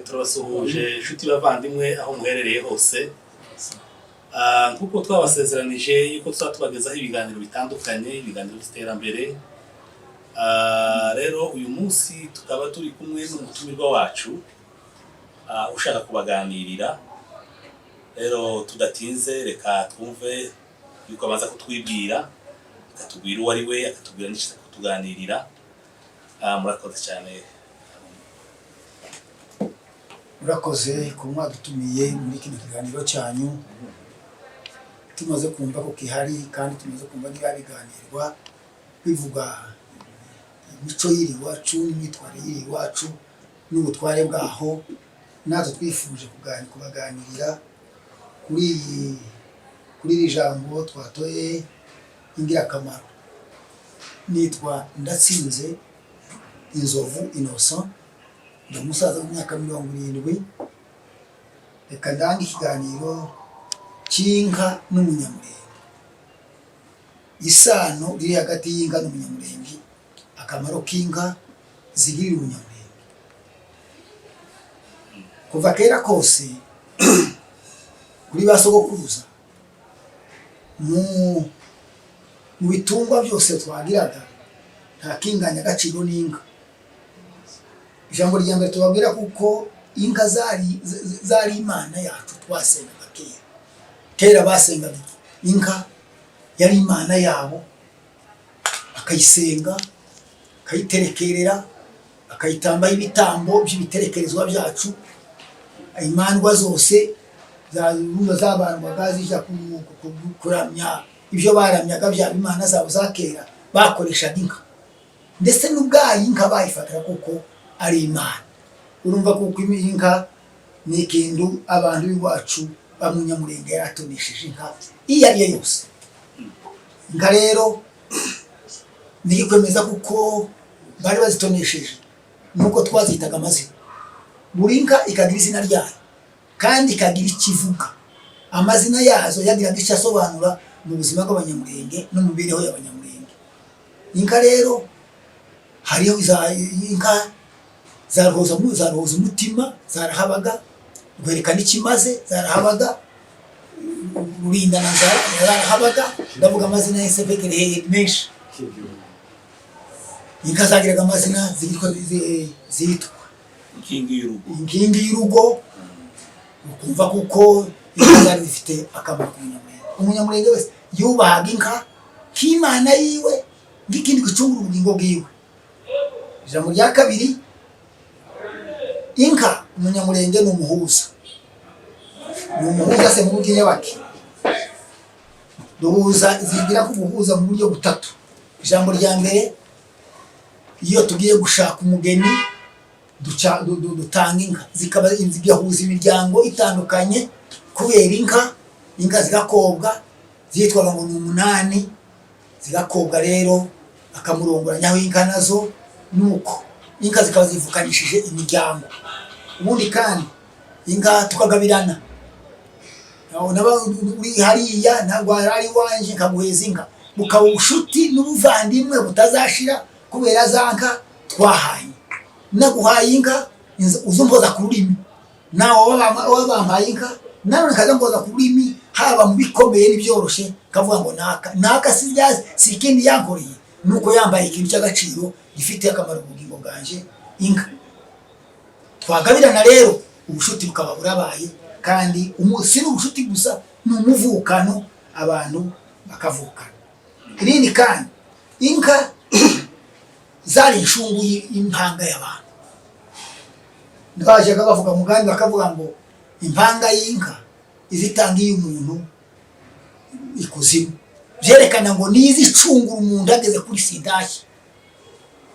Turabasuhuje inshuti bavandimwe aho muherereye hose. Nk'uko twabasezeranije yuko tuzaba tubagezaho ibiganiro bitandukanye, ibiganiro by'iterambere. Rero uyu munsi tukaba turi kumwe n'umutumirwa wacu ushaka kubaganirira. Rero tudatinze, reka twumve yuko abanza kutwibwira, akatubwira uwo ari we, akatubwira n'icyo kutuganirira. Murakoze cyane. Murakoze kuba mwadutumiye muri kino kiganiro cyanyu. Tumaze kumva ko gihari kandi tumaze kumva niba biganirwa bivuga imico y'iri iwacu n'imyitwarire y'iri iwacu n'ubutware bwaho, natwe twifuje kubaganirira kuri iri jambo twatoye ingirakamaro. Nitwa Ndatsinze Inzovu Innocent, ndi umusaza w'imyaka 70. Reka ndange ikiganiro cy'inka n'Umunyamurenge, isano riri hagati y'inka n'Umunyamurenge, akamaro k'inka zigirira Umunyamurenge. Kuva kera kose kuri ba sogokuruza, mu bitungwa byose twagiraga, nta kinganya agaciro n'inka. Ijambo rya mbere tubabwira, kuko inka zari imana yacu twasengaga kera. Kera basengaga inka, yari imana yabo, bakayisenga, bakayiterekerera, bakayitambaho ibitambo by'ibiterekerezwa byacu. Imandwa zose zabandwaga zijya kuramya ibyo baramyaga byaba imana zabo za kera, bakoreshaga inka. Ndetse n'ubwayo inka bayifataga kuko ari imana. Urumva kuko inka ni ikintu abantu b'iwacu bamunyamurenge yaratonesheje inka iyo ari yo yose. Inka rero ntikwemeza kuko bari bazitonesheje nuko twazitaga amazina. Buri nka ikagira izina ryayo kandi ikagira icyo ivuga. Amazina yazo yagiraga icyo asobanura mu buzima bw'Abanyamurenge no mu mibereho y'Abanyamurenge. Inka rero, hariho inka za Ruhoza umutima, zarahabaga, rwerekana icyo imaze, zarahabaga, Rurindana zarahabaga. Ndavuga amazina y'isepekere menshi. Inka zagiraga amazina zitwa Inkingi y'urugo. Inkingi y'urugo. Ukumva kuko inka zari zifite akamaro ku Munyamurenge. Umunyamurenge wese yubahaga inka nk'imana yiwe, nk'ikindi gicungura ubugingo bwiwe. Ijambo rya kabiri, inka Umunyamurenge ni umuhuza. Ni umuhuza se mu buryo nyabaki? Duhuza, zigira ku guhuza mu buryo butatu. Ijambo rya mbere, iyo tugiye gushaka umugeni, dutanga inka, zikaba zigahuza imiryango itandukanye kubera inka. Inka zigakobwa, zitwaga ngo ni umunani, zigakobwa rero akamurongora inka nazo. Nuko inka zikaba zivukanishije imiryango. Ubundi kandi inka tukagabirana. Naba uri hariya, ntabwo ari iwanjye, nkaguheza inka, bukaba ubushuti n'ubuvandimwe butazashira kubera za nka twahanye. Naguhaye inka, uzumpoza ku rurimi. Nawe wabampaye inka, nanone nkaza mpoza ku rurimi, haba mu bikomeye n'ibyoroshe, kavuga ngo naka naka si ikindi yankoreye, nuko yambaye ikintu cy'agaciro gifite akamaro ku bugingo bwanje, inka. Twagabirana rero, ubushuti bukaba burabaye. Kandi si n'ubushuti gusa, ni umuvukano, abantu bakavukana. Irindi kandi, inka zari inshungu y'impanga y'abantu. Bajyaga bavuga mugambi, bakavuga ngo impanga y'inka izitanga iy'umuntu ikuzimu, byerekana ngo nizo icungura umuntu ageze kuri sindashya.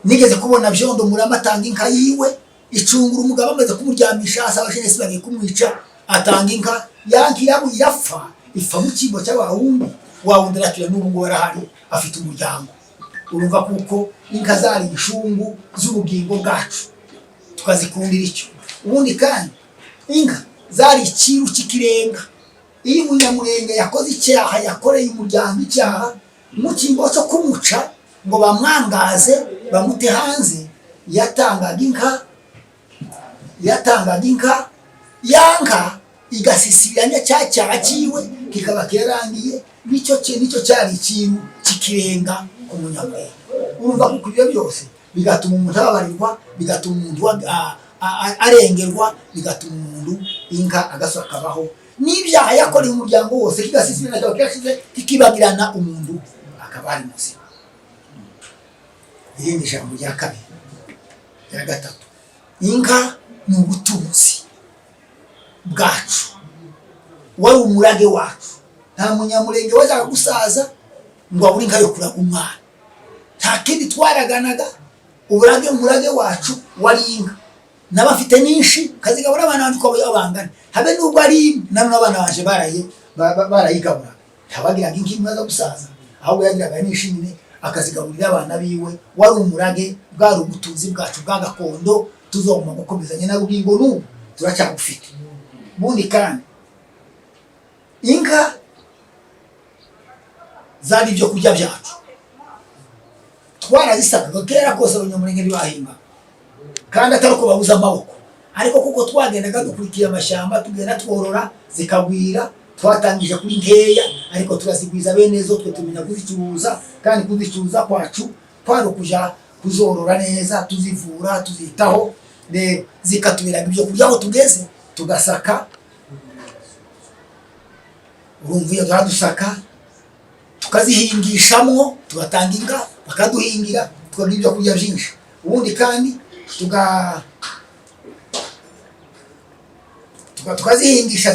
Nigeze kubona Byondo Murama atanga inka yiwe icungura umugabo amaze kumuryamisha hasi, abajenesi bagiye kumwica, atanga inka yanka irabo irapfa, ipfa mu cyimbo cya wa wundi. Wa wundi arakira, n'ubu ngubu arahari, afite umuryango. Urumva kuko inka zari inshungu z'ubugingo bwacu, tukazikundira icyo. Ubundi kandi inka zari ikiru cy'ikirenga. Iyo Umunyamurenge yakoze icyaha, yakoreye umuryango icyaha, mu cyimbo cyo kumuca ngo bamwangaze bamute hanze, yatangaga inka. Yatangaga inka, ya nka igasisibiranya cya cyaha cyiwe kikaba kirarangiye. Nicyo cyari ikintu kikirenga ku munyamurenge. Urumva kuko ibyo byose bigatuma umuntu ababarirwa, bigatuma umuntu arengerwa, bigatuma umuntu inka agasura akabaho, n'ibyaha yakoreye umuryango wose kigasisibirana, kikaba kirashize, kikibagirana, umuntu akaba ari muzima. Irindi jambo rya kabiri, rya gatatu, inka ni ubutunzi bwacu, wari umurage wacu. Nta munyamurenge wajyaga gusaza ngo abure inka yo kuraga umwana. Nta kindi twaraganaga, uburage, umurage wacu wari inka. N'abafite nyinshi kazigabura abana banje uko bangana, habe n'ubwo ari imwe, nanone abana banje barayigabura. Ntabagiraga inka imwe aza gusaza, ahubwo yagiraga nyinshi nyine akazigaburira abana biwe. Wari umurage, bwari ubutunzi bwacu bwa gakondo, tuzoguma gukomezanya na bugingo n'ubu turacyabufite. Ubundi kandi inka zari ibyo kurya byacu, twarazisakaga. Kera kose abanyamurenge ntibahinga, kandi atari uko babuze amaboko, ariko kuko twagendaga dukurikiye amashyamba, tugenda tworora zikagwira. Twatangije kuri nkeya, ariko turazigwiza bene zo, twe tumenya kuzicuruza. Kandi kuzicuruza kwacu kwari ukuja kuzorora neza, tuzivura, tuzitaho, rero zikatuberaga ibyo kurya. Aho tugeze tugasaka, urumva iyo duhora tukazihingishamwo, tugatanga inka bakaduhingira, tukagira ibyo kurya byinshi. Ubundi kandi tukazihingisha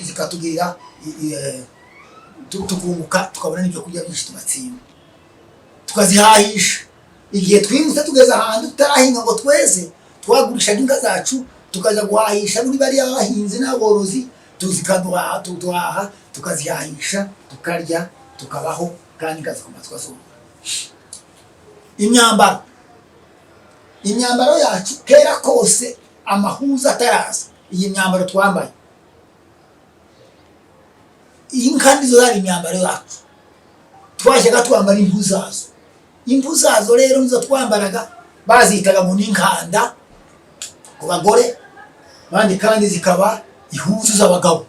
zikatugirira tukunguka, tukabona n'ibyo kurya byinshi, tugatsinda, tukazihahisha. Igihe twimutse tugeze ahantu tutarahinga ngo tweze, twagurishaga inka zacu tukajya guhahisha muri bariya bahinzi n'aborozi, tuzikaduhaha, tuduhaha, tukazihahisha, tukarya, tukabaho, kandi inka zikoma tukazorora. Imyambaro yacu, kera kose amahuza ataraza, iyi myambaro twambaye, inka nizo zari imyambaro yacu. Twajyaga twambara impu zazo. Impu zazo rero nizo twambaraga, bazitaga ngo n'inkanda ku bagore, abandi kandi zikaba ihuzu z'abagabo.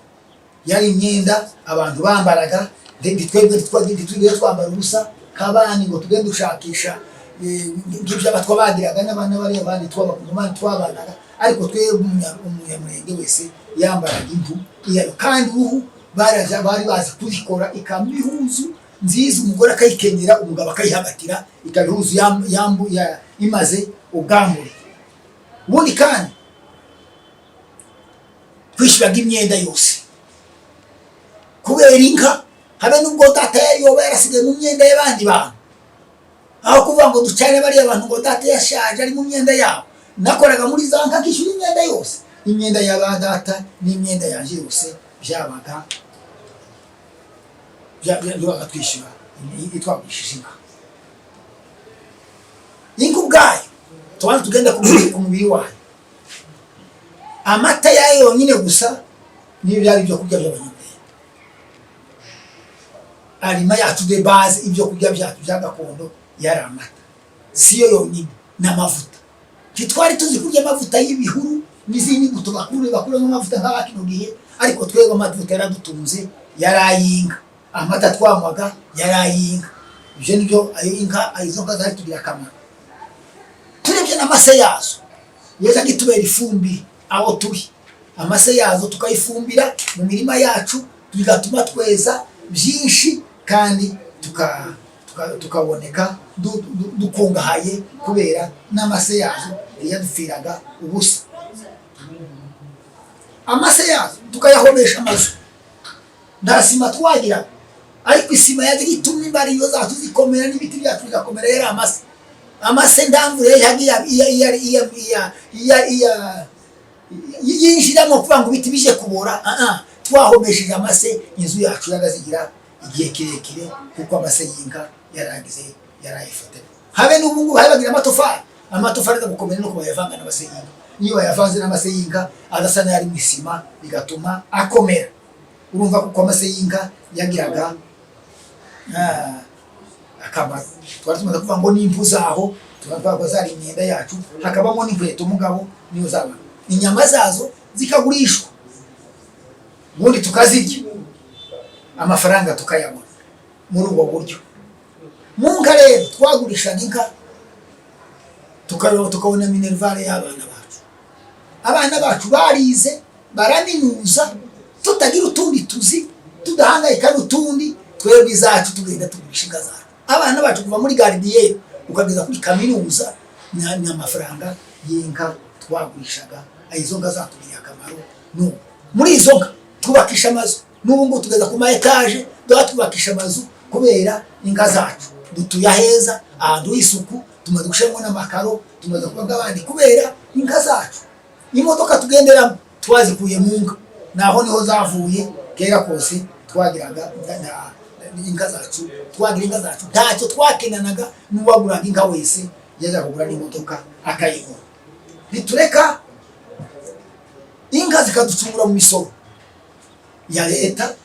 Yari imyenda abantu bambaraga. Twebwe ntitwigeze twambara ubusa kabani ngo tugende dushakisha nk'ibyo abatwa bagiraga n'abana bariya bandi tw'abakongomani twabanaga, ariko twebwe umunyamurenge wese yambaraga impu iyo, kandi uruhu bari bazi kuzikora ikaba ihuzu nziza, umugore akayikenyera, umugabo akayihagatira, ikaba ihuzu imaze ubwambure. Ubundi kandi twishyuraga imyenda yose kubera inka, habe n'ubwo data yari yoba yarasigaye mu myenda y'abandi bantu. Aho kuvuga ngo ducane bariya bantu ngo data yashaje ari mu myenda yabo, nakoraga muri za nka nkishyura imyenda yose, imyenda ya ba data n'imyenda yanjye yose, byabaga byabaga twishyura twagurishije inka. Inka ubwayo, tubanza tugenda ku mubiri wayo, amata yayo yonyine gusa niyo byari ibyo kurya by'abanyamurenge, aliment yacu de base, ibyo kurya byacu bya gakondo yari amata. Siyo yonyine, n'amavuta. Ntitwari tuzi kurya amavuta y'ibihuru n'izindi mbuto bakuramo amavuta nk'aba kino gihe, ariko twebwe amavuta yaradutunze yari ay'inka. Amata twanywaga yari ay'inka. Ibyo nibyo ayo inka, izo nka zari tugira akamaro. Turebye n'amase yazo yazaga itubera ifumbire aho turi, amase yazo tukayifumbira mu mirima yacu, bigatuma tweza byinshi kandi tukaboneka dukungahaye kubera n'amase yazo ntiyadupfiraga ubusa. Amase yazo tukayahomesha amazu. Nta sima twagiraga, ariko isima yajyaga ituma imbariro zacu zikomera n'ibiti byacu bigakomera yari amase. Amase ndamvure yagiye iya iya iya iya iya iya yinjiramo kuvuga ngo ibiti bije kubora. Ah ah, twahomesheje amase, inzu yacu yagazigira igihe kirekire, kuko amase y'inka yaragize yarayifata. Habe n'ubu ngubu hari bagira amatofari, amatofari aza gukomera nuko bayavanga n'amase y'inka. Niyo bayavanze n'amase y'inka adasa n'ayari mu isima, bigatuma akomera. Urumva kuko amase y'inka yagiraga akamaro. Twari tumaze kuvuga ngo n'impu zaho, tuba zari imyenda yacu, hakabamo n'inkweto. Mugabo niyo zaba Inyama zazo zikagurishwa, ubundi tukazirya, amafaranga tukayabona muri ubwo buryo. Mu nka rero twagurishaga inka, tukabona minerval y'abana bacu. Abana bacu barize, baraminuza, tutagira utundi tuzi, tudahangayika n'utundi. Twebwe izacu tugenda tugurisha inka zacu. Abana bacu kuva muri gardienne ukageza kuri kaminuza ni amafaranga y'inka twagurishaga. Izo nka zatugiriye akamaro. N'ubu muri izo nka twubakisha amazu. N'ubu ngubu tugeza ku ma étages, tuba twubakisha amazu kubera inka zacu. Dutuye aheza, ahantu h'isuku, tumaze gushyiramo n'amakaro, tumaze kuba nk'abandi kubera inka zacu. Imodoka tugenderamo twazikuye mu nka, naho niho zavuye. Kera kose twagiraga inka zacu, twagira inka zacu, ntacyo twakenanaga n'uwaguraga inka wese yajya kugura n'imodoka akayigura. Ntitureka inka zikaducungura mu misoro ya leta.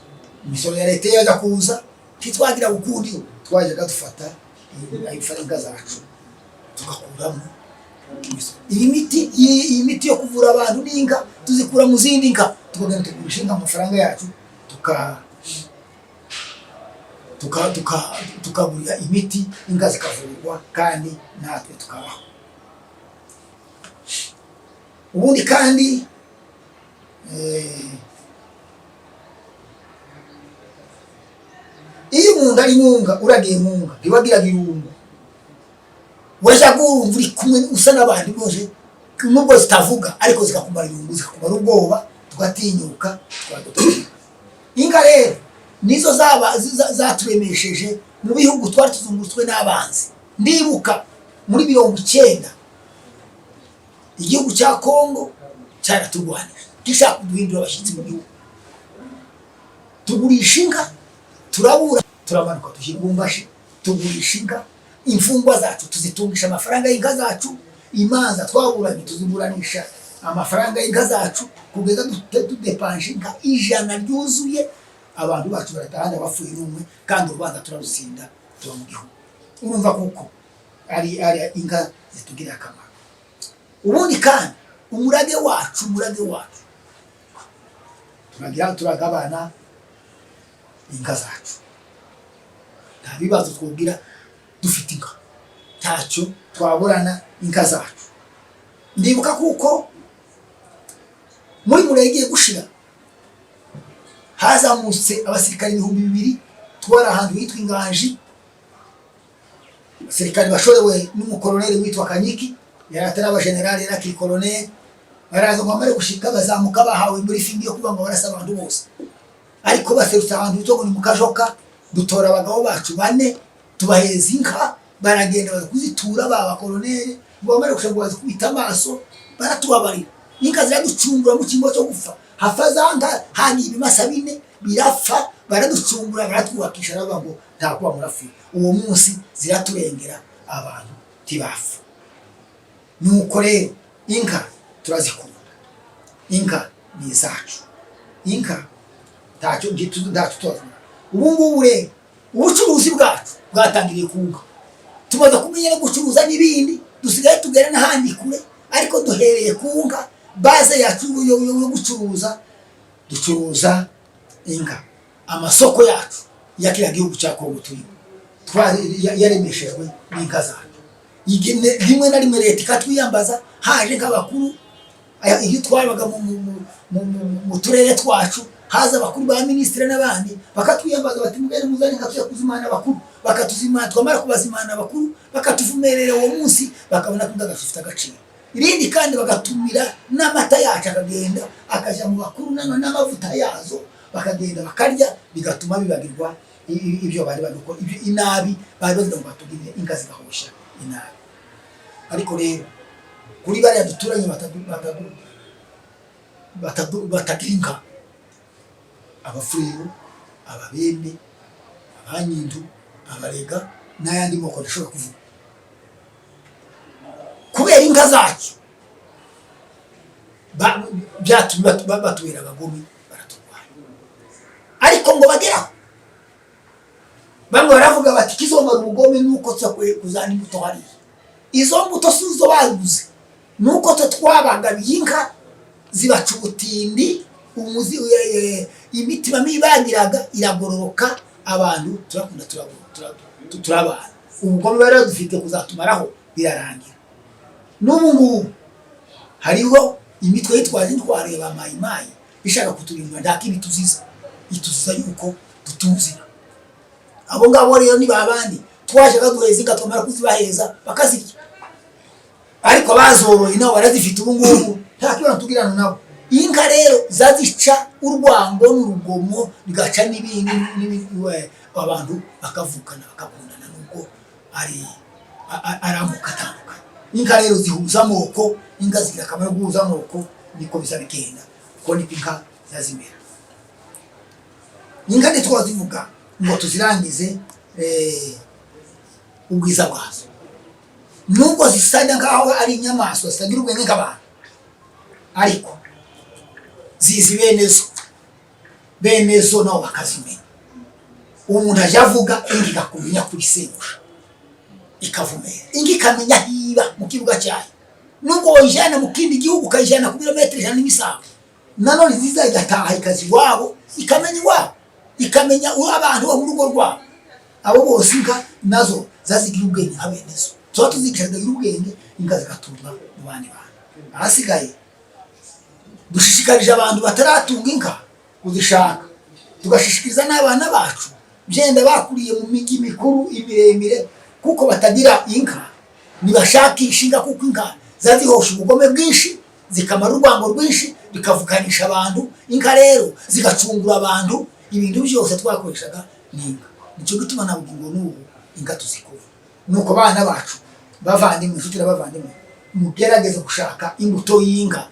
Imisoro ya leta iyo yajya kuza, ntitwagira ukundi, twajyaga dufata inka zacu tugakuramo imisoro. Iyi miti yo kuvura abantu n'inka tuzikura mu zindi nka, tukagenda tugurisha inka, amafaranga yacu tukagurira imiti inka zikavurwa, kandi natwe tukabaho. Ubundi kandi iyo umuntu ari mu nka, uragiye mu nka, ntiwagiraga irungu. Wajyaga wumva uri kumwe, usa n'abandi bose, nubwo zitavuga, ariko zikakumara irungu, zikakumara ubwoba, tugatinyuka twagatwika. Inka rero nizo zaba zaturemesheje mu bihugu twari tuzungurutswe n'abanzi. Ndibuka muri 90 igihugu cya Kongo cyaraturwanije, gishaka kuduhindura abashyitsi mu gihugu. Tugurisha inka, turabura, turamanuka tujya i Lubumbashi, tugurisha inka, imfungwa zacu tuzitungisha amafaranga y'inka zacu, imanza twaburanye tuziburanisha amafaranga y'inka zacu, kugeza tudepanje inka 100 ryuzuye. Abantu bacu baratahana, bapfuye n'umwe, kandi urubanza turarutsinda, tuba mu gihugu. Urumva kuko ari inka zitugirira akamaro. Ubundi kandi umurage wacu turagira, turagabana inka zacu. Nta bibazo twubwira, dufite inka, ntacyo twaburana inka zacu. Ndibuka kuko muri murenge igiye gushira, hazamutse abasirikare 2000. Twari ahantu hitwa Inganji. Abasirikare bashorewe n'umukoloneli witwa Kanyiki, yari ataraba generali, yari akiri koloneli. Baraza ngo bamare gushika, bazamuka bahawe briefing yo kuvuga ngo barasa abantu bose, ariko baserutse ahantu hitwa ngo ni mu Kajoka. Dutora abagabo bacu bane, tubaheza inka, baragenda baza kuzitura ba bakoloneli. Ngo bamare gushika, ngo bazikubita amaso, baratubabarira. Inka ziraducungura mu cyimbo cyo gupfa. Hafa za nka, hagiye ibimasa bine birapfa, baraducungura, baratwubakisha, baravuga ngo nta kuba murapfuye. Uwo munsi ziraturengera, abantu ntibapfa. Nuko rero inka turazikunda, inka ni izacu, inka ntacyo turazikunda. Ubu ngubu rero ubucuruzi bwacu bwatangiriye ku nka. Tumaze kumenya no gucuruza n'ibindi, dusigaye tugera n'ahandi kure, ariko duhereye ku nka. Base yacu yo gucuruza, ducuruza inka. Amasoko yacu ya kiriya gihugu cya Kongo turimo yaremeshejwe n'inka zacu. Rimwe na rimwe leta ikatwiyambaza, haje nk'abakuru. Iyo twabaga mu turere twacu, haza abakuru ba minisitiri n'abandi, bakatwiyambaza bati: "Mugende muzane inka tujya kuzimana abakuru." Bakatuzimana, twamara kubazimana abakuru bakatuvumerera uwo munsi, bakabona ko inka zacu zifite agaciro. Irindi kandi bagatumira n'amata yacu, akagenda akajya mu bakuru, n'amavuta yazo, bakagenda bakarya, bigatuma bibagirwa ibyo bari bari gukora, ibyo inabi bari bagira ngo batugirire. Inka zigahosha inabi. Ariko rero kuri bariya duturanye batagira inka, Abafurero, Ababembe, Abanyindu, Abarega n'ayandi moko ntashobora kuvuga, kubera inka zacu byatumye batubera abagome, baraturwanya. Ariko ngo bageraho, bamwe baravuga bati: "Kizomara ubugome nuko tuza kuzana imbuto hariya." Izo mbuto si izo baguze, nuko twe twabagabiye inka. Zibaca ubutindi, umuzi, imitima mibi bagiraga iragororoka. Abantu turakunda, turabana. Ubugome bari dufite kuzatumaraho birarangira. N'ubu ngubu hariho imitwe yitwaje intwaro ya ba Mayimayi ishaka kuturimbura. Nta kindi tuziza, ituziza yuko tutuzira. Abo ngabo rero ni babandi twashaka duheza inka, twamara kuzibaheza bakazirya. Ariko abazoroye nabo barazifite ubu ngubu, nta kibazo tugirana nabo. Inka rero zazica urwango n'urugomo, bigaca n'ibindi abantu bakavukana, bakakundana, nubwo ari amoko atandukanye. Inka rero zihuza amoko, inka zigira akamaro ko guhuza amoko. Niko biza bigenda, kuko niko inka ziba zimera. Inka ntitwazivuga ngo tuzirangize ubwiza bwazo, nubwo zisa nkaho ari inyamaswa zitagira ubwenge nk'abantu, ariko zizi bene zo, bene zo nabo bakazimenya. Umuntu ajya avuga, inka ikakumenya kuri sebuja, ikavumera. Inka ikamenya hiba mu kibuga cyayo, nubwo wayijyana mu kindi gihugu, ukayijyana ku birometero 100 n'imisago, nanone ziza igataha, ikaza iwabo, ikamenya iwabo, ikamenya abantu bo mu rugo rwabo. Abo bose inka nazo zazigira ubwenge nka bene zo. Tuba tuzigisha zikagira ubwenge, inka zigatunga mu bandi bantu. Ahasigaye dushishikarije abantu bataratunga inka kuzishaka, tugashishikariza n'abana bacu byenda bakuriye mu mijyi mikuru imiremire kuko batagira inka, ntibashakisha inka, kuko inka zazihosha ubugome bwinshi, zikamara urwango rwinshi, bikavukanisha abantu. Inka rero zigacungura abantu. Ibintu byose twakoreshaga ni inka. Nicyo gituma na bugingo n'ubu inka tuzikura. Nuko bana bacu, bavandimwe, inshuti n'abavandimwe, mugerageze gushaka imbuto y'inka.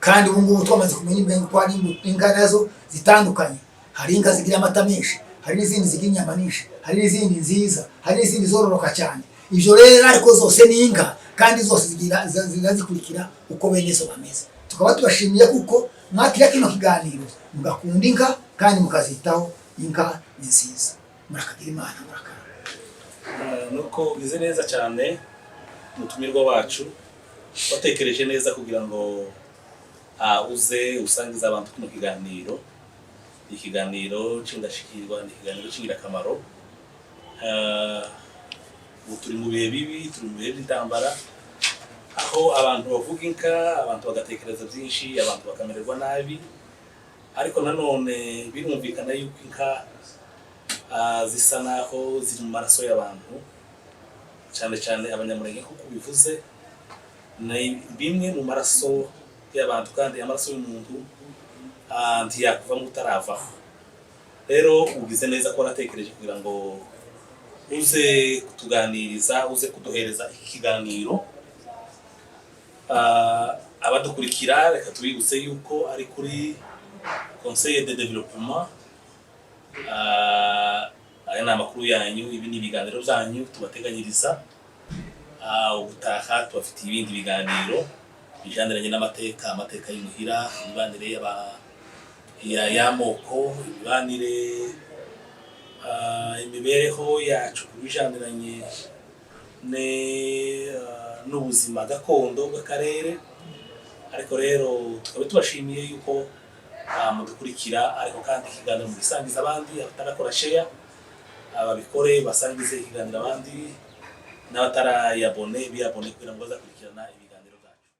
Kandi ubu ngubu twamaze kumenya ubwenge ko hari inka nazo zitandukanye. Hari inka zigira amata menshi, hari n'izindi zigira inyama nyinshi, hari n'izindi nziza, hari n'izindi zororoka cyane. Ibyo rero ariko zose ni inka, kandi zose zigira zikurikira uko bene zo bameze. Tukaba tubashimiye kuko mwakira kino kiganiro, mugakunda inka kandi mukazitaho. Inka ni nziza. Murakagira Imana, murakara. Nuko ugize neza cyane, umutumirwa wacu, watekereje neza kugira ngo uze usangize abantu kino kiganiro. Ni ikiganiro cy'indashyikirwa, ni ikiganiro cy'ingirakamaro. Ubu turi mu bihe bibi, turi mu bihe by'intambara, aho abantu bavuga inka, abantu bagatekereza byinshi, abantu bakamererwa nabi. Ariko nanone birumvikana yuko inka zisa naho ziri mu maraso y'abantu, cyane cyane Abanyamurenge, nk'uko ubivuze, ni bimwe mu maraso y'abantu, kandi amaraso y'umuntu ntiyakuvamo utaravaho. Rero ugize neza ko waratekereje kugira ngo uze kutuganiriza, uze kuduhereza iki kiganiro. Abadukurikira, reka tubibutse yuko ari kuri Conseil de Développement. Aya ni amakuru yanyu, ibi ni ibiganiro byanyu tubateganyiriza. Ubutaha tubafitiye ibindi biganiro bijaniranye n'amateka, amateka y'imuhira, imibanire y'amoko, imibanire, imibereho yacu ku bijaniranye n'ubuzima gakondo bw'akarere. Ariko rero tukaba tubashimiye yuko mudukurikira, ariko kandi ikiganiro mugisangiza abandi. Abatarakora share babikore, basangize ikiganiro abandi, n'abatarayabone biyabone kugira ngo bazakurikirana ibiganiro.